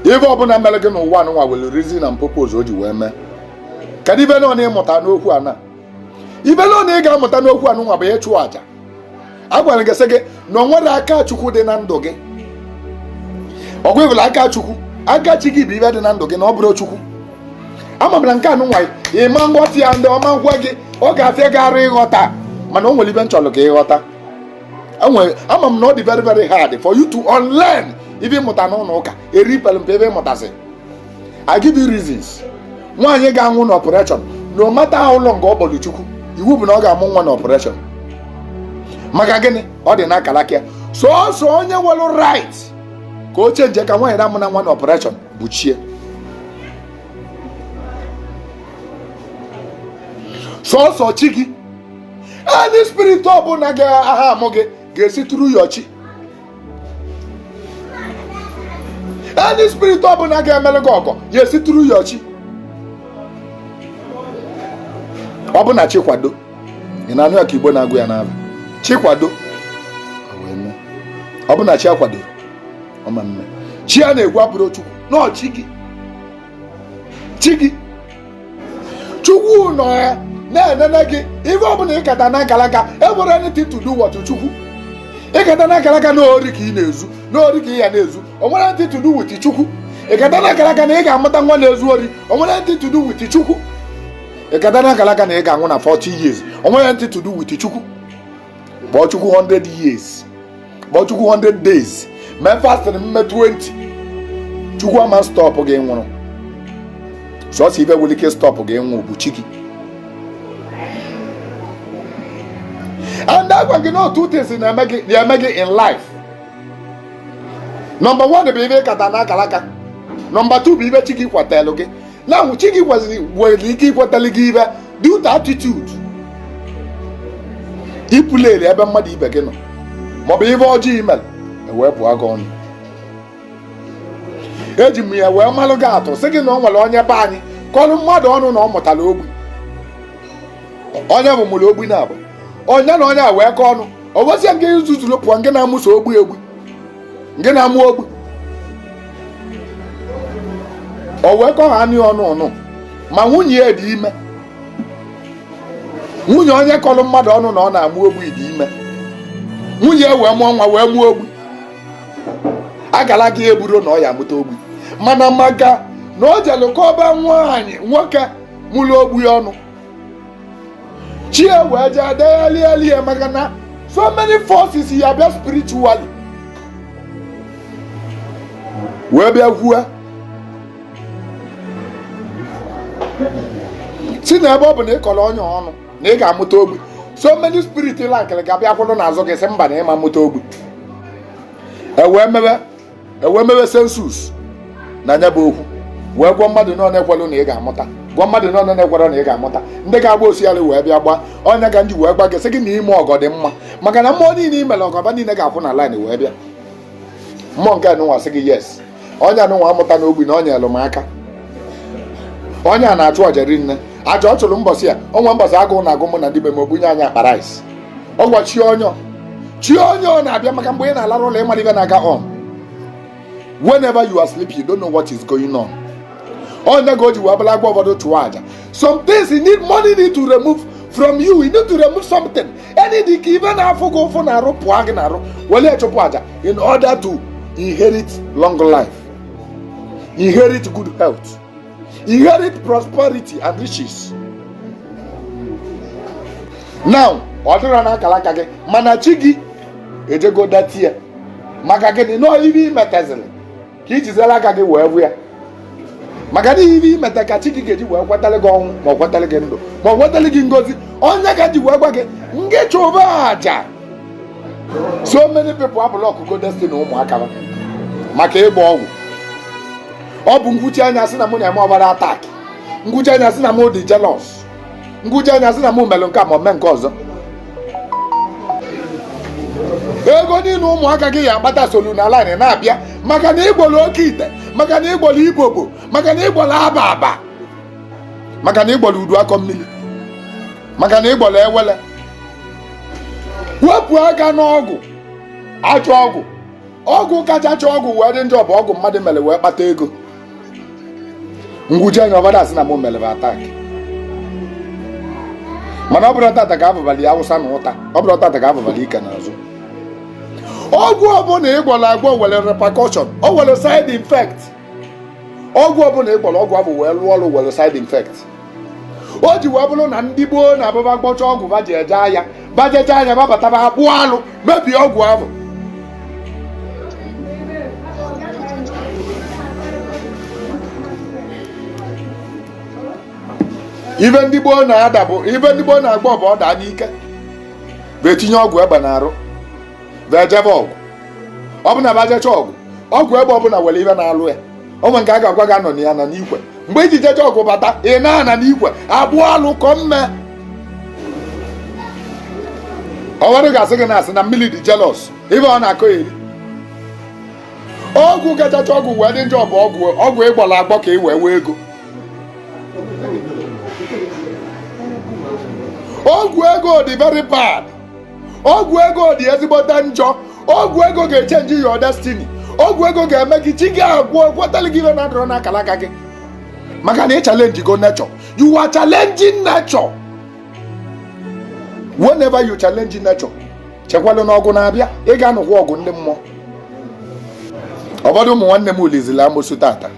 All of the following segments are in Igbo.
Ife ọbụla mere gị n'ụwa anụnwa nwere reason and purpose o ji wee mee. Kedu ife nọ na ịmụta n'okwu a? Na ife nọ na ị ga-amụta n'okwu anụnwa bụ ịchụ àjà. A gwara gị sị gị na o nwere aka Chukwu dị na ndụ gị. Ọgwụ ịbụla aka Chukwu, aka chi gị bụ ife dị na ndụ gị, na ọ bụrụ Chukwu. Ama m na nke anụnwa ịma nghọta ya, ndị ọma ngwa gị, ọ ga-afịa gị arụ ịghọta, mana o nwere ibe m chọrọ ka ịghọta. Ama m na ọ dị very very hard for you to unlearn ife ịmụta n'ụlọ ụka eri pere mpe ebe ịmụtasị. I give you reasons. Nwaanyị ga-anwụ na operation, no matter how long ọ kpọrọ Chukwu, iwu bụ na ọ ga-amụ nwa na operation. Maka gịnị? Ọ dị n'akara aka ya. Sọọsọ onye nwere right ka o change ka nwaanyị na-amụ na nwa na operation bụ chie. Sọọsọ chi gị. Any spirit ọbụla ga-aha amụ gị ga-esi through your chi. Any spirit ọbụla ga-emere gị ọgọ ga-esi through your chi. Ọ bụ na chi kwado. Ị na-anụ ya ka Igbo na-agụ ya n'aba. Chi kwado, ọ bụ na chi akwado, ọ ma mme. Chi a na-egwu abụrụ Chukwu, nọọ chi gị. Chi gị, Chukwu nọ ya na-enene gị. Ife ọbụla ịkata na nkalaka enwere anything to do with Chukwu. Ịkata na nkalaka na ori ka ị na-ezu, na ori ka ị ya na-ezu, o nwere anything to do with Chukwu. Ịkata na nkalaka na ị ga-amụta nwa na-ezu ori, o nwere anything to do with Chukwu. Ịkata na nkalaka na ị ga-anwụ na 40 years, o nwere anything to do with Chukwu. Kpọọ Chukwu 100 years, kpọọ Chukwu 100 days, mee fasting mme 20, Chukwu ama stop gị nwụrụ. Sọsọ ibe nwere ike stop gị nwụ bụ chi gị. And agwa gị na two things na-eme gị, na-eme gị in life. Number one bụ ibe ịkata na akalaka. Number two bụ ibe chi gị kwatelụ gị. Na chi gị nwere ike ikwetali gị ibe due to attitude ipulere ebe mmadụ ibe gị nọ, maọbụ ibe ọjọọ imere ewee pụọ gị ọnụ. Eji m ya wee malụ gị atụ, sị gị na ọ nwere onye be anyị kọrọ mmadụ ọnụ na ọ mụtara ogbi. Onye bụ mụrụ ogbi na abụ onye na onye a wee kọọ ọnụ. O wezie nke zuzuru pụọ, nke na-amụso ogbi egbi, nke na-amụ ogbi, o wee kọọ ha anụ ọnụ ọnụ. Ma nwunye ya dị ime. Nwunye onye kọrọ mmadụ ọnụ na ọ na-amụ ogbi dị ime. Nwunye ya wee mụọ nwa, wee mụọ ogbi. Agala gị eburo na ọ ya amụta ogbi, mana maka na o jelu kọba nwaanyị nwoke mụrụ ogbi ọnụ, chi ya wee jee deghalịa ya, maka na so many forces ya bịa spiritually wee bịa kwue si na ebe ọ bụ na ị kọrọ onye ọnụ na ị ga-amụta ogbi, so many spirit lakịrị ga-abịa kwụrụ n'azụ gị sị mba na ịma mụta ogbi. Ewee mewe census na anya bụ okwu, wee gwọ mmadụ nọ na-ekwelụ na ị ga-amụta, gwọ mmadụ nọ na-ekwelụ na ị ga-amụta. Ndị ga-agba osialị wee bịa gba ọnya ga ndị wee gba gị, sị gị na ime ọgọ dị mma, maka na mmụọ niile imere ọgọba niile ga-akwụ na line wee bịa. Mmụọ nke anụnwa sị gị yes, onye anụnwa amụta na ogbi na ọ nyelụ m aka. Onye a na-achụ aja rinne aja ọ chụrụ mbọsị ya ọnwa mbọsị agụụ na-agụ mụ na ndị be m, obunye anyị akpa rice. Ọgwa chi onye chi onye ọ na-abịa, maka mgbe ị na-alarụ ụlọ ịmara ibe na-aga on. Whenever you are sleeping, you don't know what is going on. Onye ga o ji wee bụla agwa ụfọdụ chụọ aja. Some things you need money, need to remove from you. You need to remove something, any dị ka ibe na-afụ gị ụfụ na-arụ pụọ gị na-arụ, were chụpụ aja in order to inherit long life, inherit good health, inherit prosperity and riches. Now ọ dịrọ n'akara aka gị, mana chi gị ejego datie. Maka gịnị? Nọọ ibe imetaziri ka ijizere aka gị wee bụ ya. Maka na ibe imeta ka chi gị ga-eji wee kwetara gị ọnwụ, ma ọ kwetara gị ndụ, ma ọ kwetara gị ngozi. Onye ga ji wee gwa gị ngị chụba aja. So many people abụla ọkụkọ destiny ụmụaka ha maka ịgba ọgwụ. Ọ bụ ngwuchi anya sị na mụ na-eme ọbara attack, ngwuchi anya sị na mụ dị jealous, ngwuchi anya sị na mụ melụ nke a ma mee nke ọzọ. Ego niile ụmụaka gị ya akpata solu na line na-abịa, maka na ịgbọrọ oke ite, maka na ịgbọrọ ibobo, maka na ịgbọrọ aba aba, maka na ịgbọrọ udu akọ mmiri, maka na ịgbọrọ ewele. Wepụ aka n'ọgwụ, ajọ ọgwụ. Ọgwụ kachacha ọgwụ wee dị njọ bụ ọgwụ mmadụ mere wee kpata ego. Ngwuji anya ọbada asị na mụ mere attack. Mana ọ bụrụ tata ka abụbali awụsa na ụta, ọ bụrụ tata ka abụbali ike n'azụ. Ọgwụ ọbụla ị gwọrọ agwọ nwere repercussion, o nwere side effect. Ọgwụ ọbụla ị gwọrọ ọgwụ abụ wee lụọ ọrụ nwere side effect. O ji wee bụrụ na ndị gboo na abụba gbọcha ọgwụ ba ji eje ahịa, bajeje ahịa babataba ha kpụọ alụ mebie ọgwụ ahụ. Ibe ndị gboo na-ada bụ ibe ndị gboo na-agba bụ ọ daa n'ike, bụ etinye ọgwụ egbe na-arụ, bụ ejebe ọgwụ. Ọ bụ na bajecha ọgwụ, ọgwụ egbe ọbụla nwere ibe na-alụ ya. O nwere nke a ga-agwa gị anọ na ya na n'ikwe. Mgbe iji jeje ọgwụ bata, ị na-ana n'ikwe agbụọ alụ kọ mme. Ọwara ga-asị gị na-asị na mmiri dị jealous, ibe ọ na-akọ eri. Ọgwụ kachacha ọgwụ wee dị njọ bụ ọgwụ ịgbọrọ agbọ ka ị wee wee ego. Ọgwụ ego dị very bad. Ọgwụ ego dị ezigbote njọ. Ọgwụ ego ga-echenji your destiny. Ọgwụ ego ga-eme gị chi gị agwụ kwetara gị ibe na-adọrọ n'akara aka gị, maka na ị challenge go nature. You are challenging nature. Whenever you challenge nature, chekwalụ na ọgụ na-abịa. Ị ga-anụkwa ọgụ ndị mmụọ. Ụfọdụ ụmụ nwanne m olizili amosu tata.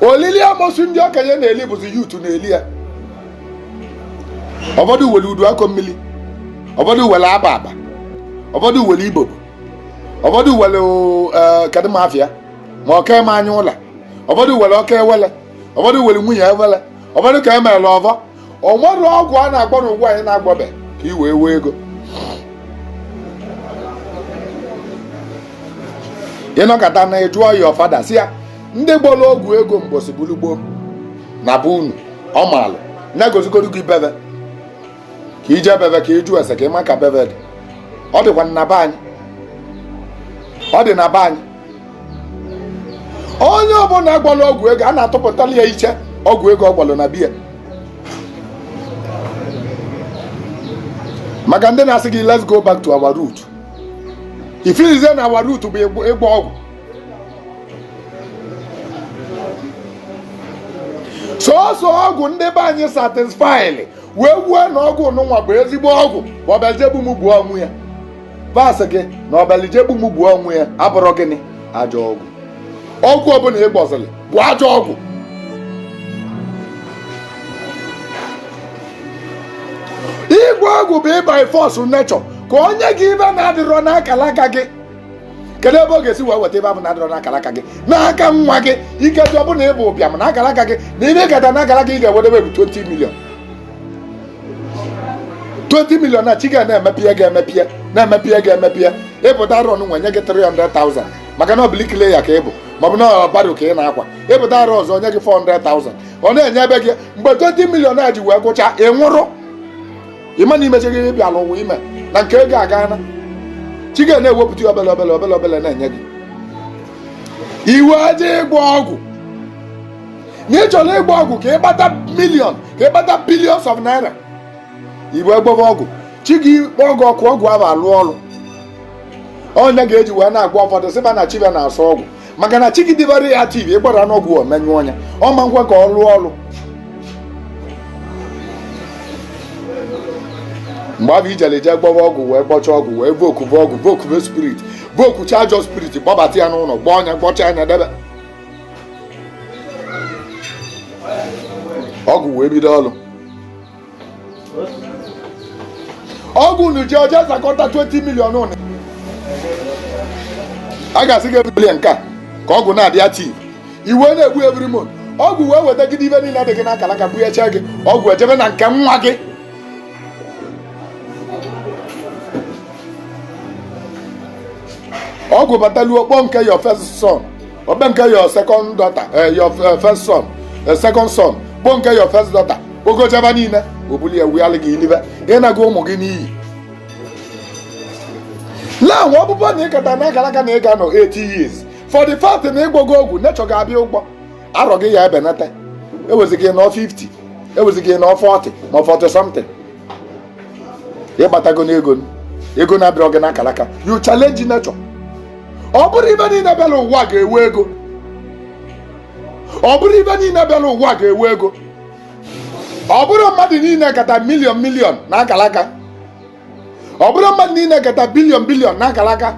Olili amosu ndị okenye na-eli bụzi youth na-eli ya. Ụfọdụ were udu akọ mmiri, ụfọdụ were aba aba, ụfọdụ were ibobo, ụfọdụ were kedụ m afịa ma ọka eme anya ụlọ, ụfọdụ were ọka ewele, ụfọdụ were nwunye ewele, ụfọdụ ka emere ọvọ. O nwere ọgwụ a na-agbọ n'ugwu anyị na-agbọbe ka i wee wee ego. Ịnọkọta na ịjụọ ya ọfada si ya ndị gbọrọ ọgwụ ego mgbosi bulu gboo na be unu, ọ maalụ na-egozigoro gị bebe ka ije bebe ka ịjụ ese ka ịma ka bebe dị. Ọ dịkwa na be anyị, ọ dị na be anyị. Onye ọbụla gbọrọ ọgwụ ego a na-atụpụtala ya iche ọgwụ ego ọ gbọrọ na biya. Maka ndị na-asị gị let's go back to our root, ifilize na our root bụ ịgba ọgwụ. Sọọsọ ọgwụ ndị be anyị satisfyli wee gwuo na ọgwụ nụnwa bụ ezigbo ọgwụ ma ọbịajegbu m gbuo onwe ya. Vasị gị na ọbịalijegbu m gbuo onwe ya abụrụ gịnị? Ajọ ọgwụ. Ọgwụ ọbụla ị gbọziri bụ ajọ ọgwụ. Ịgwọ ọgwụ bụ ịba force nature ka onye gị ibe na-adịrọ n'akara aka gị. Kedu ebe ọ ga-esi wee weta ebe ahụ na-adịrọ n'akara aka gị? N'aka nwa gị. Ikeji ọbụla ịbụ ụbịam n'akara aka gị na ibe ịkata n'akara aka ị ga-ewedebe bụ 20 million. 20 million na chi ga na-emepie ga-emepie na-emepie ga-emepie. Ịpụta arọ nwa nye gị 300,000 maka na ọ bụlikile ya ka ị bụ, maọbụ na ọ baro ka ị na-akwa. Ịpụta arọ ọzọ nye gị 400,000, ọ na-enye ebe gị. Mgbe 20 million a ji wee gwụcha, ị nwụrụ. Ịma na imechaghị ihe bịala ụwa ime na nke ego agaana. Chi ga na-ewepụta obele obele obele obele na-enye gị. Iwe aja ịgwọ ọgwụ na ị chọrọ ịgba ọgwụ ka ịgbata million, ka ịgbata billions of naira. Iwe gbọba ọgwụ, chi gị kpọọ gị ọkụ, ọgwụ ahụ alụ ọrụ. Onye ga-eji wee na-agwa ụfọdụ sịba na chibe na-asọ ọgwụ, maka na chi gị dịbara ya tv ịgbara n'ọgwụ omenyụ ọnya ọma nkwe ka ọ lụọ ọrụ. Mgbe abụ ijele je gbọba ọgwụ wee gbọcha ọgwụ wee vokuve ọgwụ, vokuve spirit, vokucha ajọ spirit, gbọbata ya n'ụlọ, gbọọ ọnya, gbọcha anya debe ọgwụ wee bido ọrụ. Ọgwụ unu ji ọjọọ zakọta 20 million unu. A ga-asị gị ebuli nke a ka ọgwụ na-adị active. Iwe na-egbu every month. Ọgwụ wee weta gị ibe niile dị gị n'akara aka bunyecha gị ọgwụ ejebe na nke nwa gị. Ọgwụ bataluo kpọọ nke your first son, ọkpe nke your second daughter, your first son, second son, kpọọ nke your first daughter, kpogochaba niile obuli ya wuyalị gị ilibe ịnago ụmụ gị n'iyi. Now ọbụbọ na ịkata n'akara aka na ị ga-anọ 80 years for the fact na ịgwọgo ọgwụ nature ga-abịa ụgbọ arọ gị ya ebenata, ewezighị nọ 50, ewezighị nọ 40 ma 40 something. Ịgbatago n'ego ego na-abịrọ gị n'akara aka. You challenge nature. Ọ bụrụ ibe niile bịara ụwa ga-ewe ego. Ọ bụrụ ibe niile bịara ụwa ga-ewe ego. Ọ bụrụ mmadụ niile kata million million na akalaka. Ọ bụrụ mmadụ niile kata billion billion na akalaka.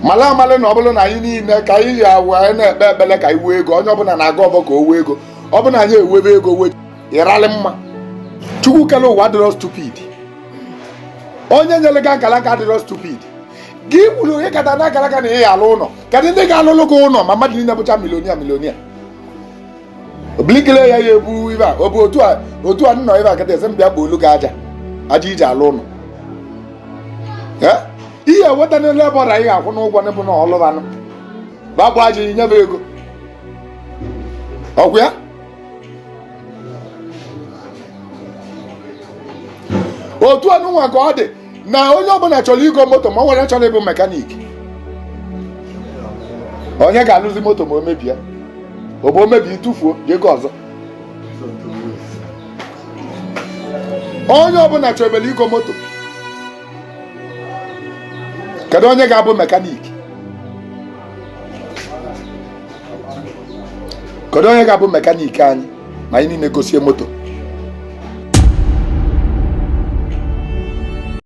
Mala amalị na ọ bụrụ na anyị niile ka anyị ya wee na-ekpe ekpele ka anyị wee ego, onye ọbụla na-aga ọbọ ka o wee ego. Ọ bụrụ na anyị ewebe ego wee ịralị mma. Chukwu kere ụwa adịrọ stupid. Onye nyere gị akalaka adịrọ stupid. Gị kwuru onye kata na akalaka na ị ya alụ ụlọ. Kedu ndị ga-alụlụ gị ụlọ ma mmadụ niile bụcha millionaire millionaire? Bricklayer ya ya ebu ibe a, ọ bụ otu a nnọ ibe a kịta esi m bịa kpolu gị aja aja iji alụ ụlọ. Ihe eweta na labourer ị ga-akwụ n'ụgwọ n'ịbụ na ọlụbanụ gbagbo aja inyebe ego ọgwụ ya. Otu anụnwa ka ọ dị na onye ọbụla chọrọ igo moto ma ọ nwere chọrọ ịbụ mechanic. Onye ga-alụzi moto ma o mebie? Ọ bụ o mebie tụfuo ego ọzọ. Onye ọbụla chọbere igo moto, kedu onye ga-abụ mechanic? Kedu onye ga-abụ mechanic anyị ma anyị niile gosie moto?